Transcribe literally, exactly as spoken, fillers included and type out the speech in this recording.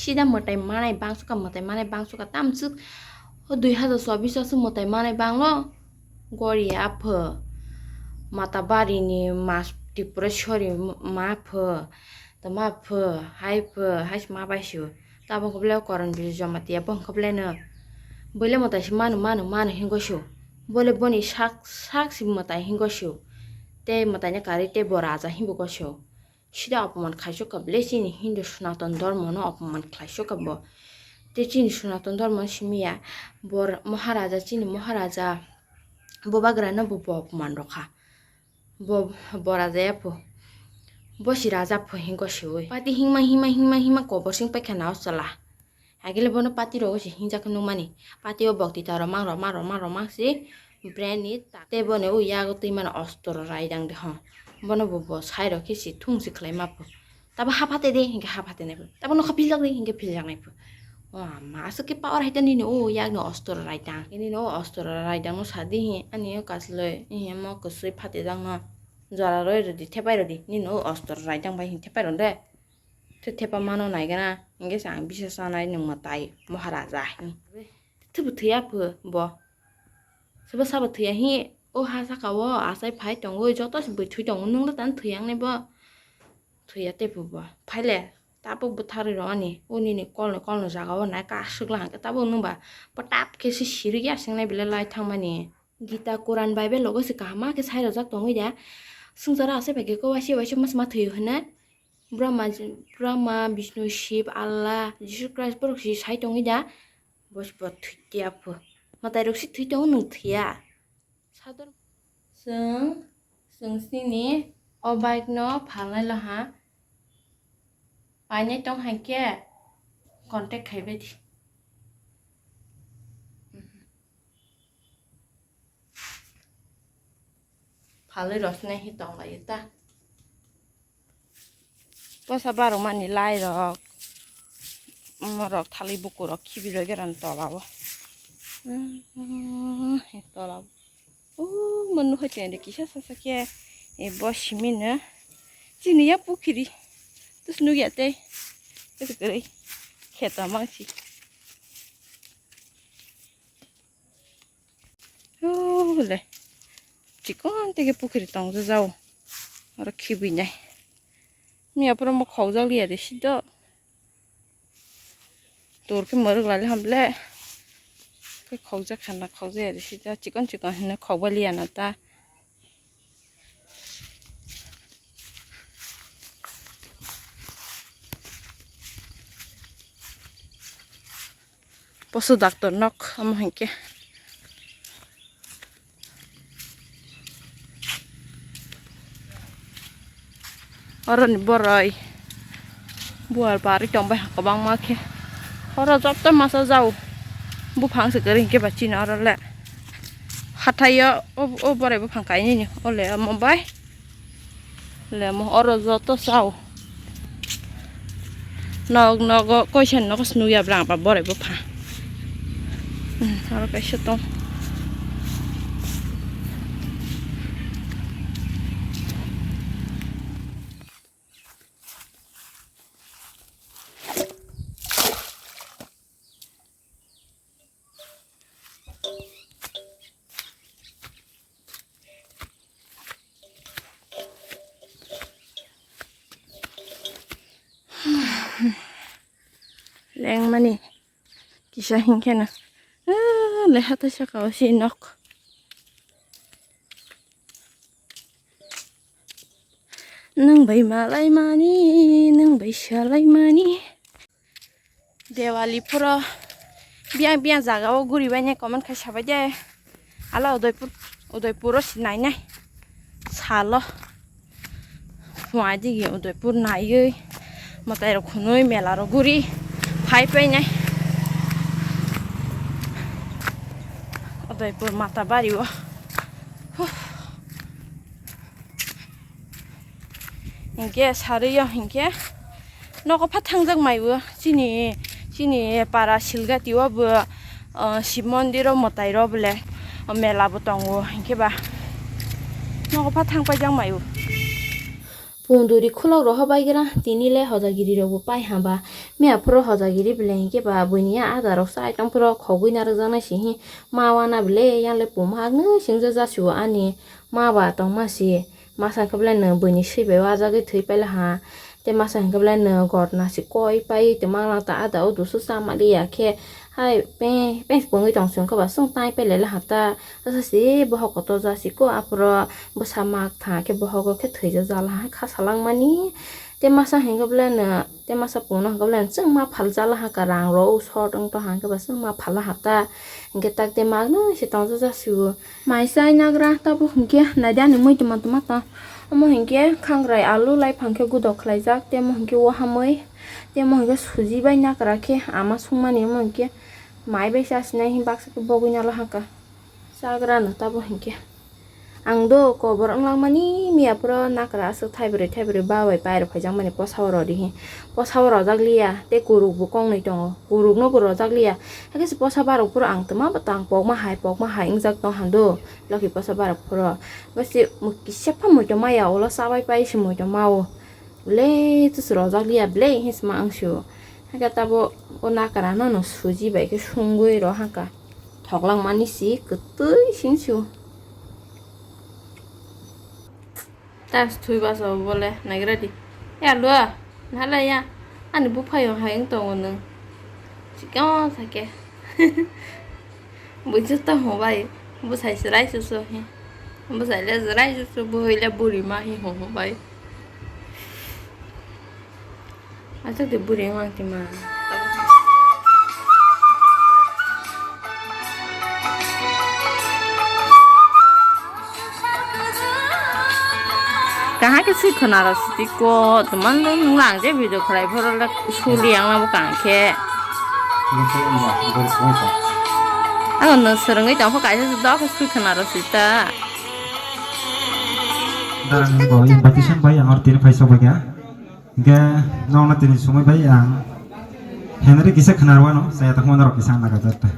Tida mwtai manai bangsuka, mwtai manai bangsuka tamsuk. O dui hazar chobbish o se mwtai manai banglo. Gori apho. Mata bari ni mas Tripureshwari ma pho. Tama pho, hai pho, hai ma bai sio. Tabo kobole koron bili joma tiya bo kobole no. Bole mwtai se manu, manu, manu hingo sio. Bole boni sak, sak si mwtai hingo sio. Tei mwtai ni kari tei bo raja hinbo go sio. Sida opoman khlaichuk kha bwle chini Hindu Sanatan Dharma no opoman khlaichuk kha bo. Tei chini Sanatan Dharma simi ya bor Maharaja chini Maharaja Bubagra no bo, bo opoman rokha. Bo, bo raja ya pho. Bo si raja pho hingo siwi. Pati hingma, hingma, hingma, hingma kobor sing paikha na o chwla. Agile bono party rogo se hingjak nukmani. Party o bokti ta romang, romang, romang, romang se brand ni ta. Tei bono o yago twi mano ostro raidang de ho. Bono bo, bo sai rok khe se thung se khlai ma pho. Tabo ha phate de, hinkhe ha phate nai pho. Tabo nokha philjak de, hinkhe philjak nai pho. O ama, aswk khe power hai ta nini o yak no ostro raidang. Nini o ostro raidang no sa di hi, ani o kasloi, hi mo kwsui phate jang no. Jora roi rwdi, thepai rwdi. Nini o ostro raidang bai hin thepai rwdi. Tei thepa mano naigana, hingke se ang bisa sanai nwng mwtai Maharaja hini. Thwbo thwiya pho bo. Sobo sabo thwiya hi, o ha saka o achai phai tongo, joto se bwthwi tongo, nwng le tang thwiya wngnai bo. Thwiya tei pho bo. Phaile, tabuk bwtharwi rw ani, o nini kolni kolni jaga o nai kasuk la hwnkhe tabuk nwng ba pwtap khe se sirikya singnai belai lai thangmani. Gita, Quran, Bible logo se kaham ma khe sai rojak tongwi da. Swngcharo achai bai khe ko waisa waisa mas ma thwiyo hwnwi. Brahma, Brahma, Vishnu, Shiv, Allah, Jisu Christ borok si sai tongwi da. Bo si bo thwi tiya pho. Mwtai rok si thwi tongo nwng thwiya. Sador. Chwng, chwng sini o bike no phalnai lo ha. Painai tong hai khe contact khai bai di. Phalwi rosnai hi tong lai ta. Posa barok mani lai rok, morok thali buku rok khibi roi gerani tola o. Tola o. O manu hai tong de kisa sasa khe, e bo simi no. Chini ya pukhiri. Tus nugya tei. Tus kwrwi. Kheto mangsi. O le. Chikon tei khe pukhiri tong jao. Oro khibui nai. Miya pura mo khokjak liya de sido. Tor khe mwrwk lai le ham le. Khe khokjak kha na khokjak ya de sido. Chikon chikon hino khokba liya na ta. Poso doctor nok amo hinkhe. Oroni boroi buar barwi tongbai ha kwbangma khe. Oro joto masa jao. Buphang se kwrwi hinkhe ba chini oro le. Hathaio o, o borai buphang kainwini o le omo bai. Lemo oro joto sao. Nog nogo koisa nogo se nugya bwrang ba borai bupha. Hmm, oro kaisa tong. Lengmani kisa hinkhe no. Ah, le hathai saka o si nok. Nwng bai malaimani, nwng bai salaimani. Dewali phoro biyang biyang jaga o guri bainai comment khai sabai de. Ala Udaipur, Udaipur o si nainai salo. Phungai digi Udaipur naiwi mwtai rok khwnwi mela rok guri phai painai. Udaipur Matabari o. Huh. Hinkhe sarwi o hinkhe nogo pha thangjak mai bo chini, chini para Silgati o bo, ah, Shiv mondir o mwtai ro bole, ah, mela bo tongo hinkhe ba nogo pha thang paijak mai bo. Pungduri khulok rohor bai gra, tini le hojagiri rok bo pai ha ba. Miya phuru hojagiri bele hinkhe ba buini ya ada rok sai tong phuru khogwi narwk jaknai si hi. Ma wana bele yang le puma agni singja jasiwo ani ma ba tong ma si. Masa hinkhe bele no buini swi bai wajagwi thwi paila ha. Te masa hinkhe bele no gotna si koi pai te manglang ta ada o dusu sama liya khe. Hai pe pe pungwi tong sing khe ba sung tai pailai la ha ta. Asa si bohok kotor jasi ko aphuru bwsa mak tha khe bohogo khe thwijak jala hai kha salangmani. Te masa hinkhe bwleno, te masa pungno hinkhe bwleno chwng ma phaljakla hakha rang rok short wng tong hinkhe ba chwng ma phalna hata. Hinkhe tak te magno se tongjakjak sio. Mai chai nagra tabuk hinkhe naidi ani mui tongma tongma tong. Omo hinkhe khangrai alu laiphang khe gudok khlaijak, temo hinkhe wahamui, temo hinkhe suji bai nagra khe ama sungmani omo hinkhe mai bai chasinai baksa khe bogwina la hakha. Chagrano tabo hinkhe. Ang do kobor wng langmani miya phuru nakra aswk thaibrwi thaibrwi ba bai pairok phaijakmani posa o rw di hi. Posa o rwjak liya, tei kuruk bo kongnwi tongo. Kuruk no bo rwjak liya. Hakhe se posa barok phuru ang twma bo tang pokma hai, pokma hai wngjak tong hando. Loki posa barok phuru. Bo se kisa pha muitu maya ulo chabai pai se muitu mao. Ble tusu rojak liya ble hinsma ang sio. Hakhe tabo o nakra no no suji bai khe sungwi ro haka. Thoklang mani si kwtwi sin sio. Tas thui basa bole naigra di. Ya lua, nala ya. Ani buphayo hai wng tongo nung. Chikon sake. Buisu tamo bai, bwsai chwrai susu hi. Bwsai le chwrai susu, bwhwi le buri ma hi homo bai. Aswk de buri wng tima. Kaham khe swi khwna rw siti ko, tuma nung nung ang je video khlai phoro le suli ang nabo kaham khe. Ano no swrwngwi tong kho kaisa se dok khe swi khwna rw sita. Darang ni bo invitation bai ang or tini phai sok bai kha. Hingke nokno tini sumui bai ang Henry kisa khwna rw ano, saya tongma norok kisa ang naga jat ta.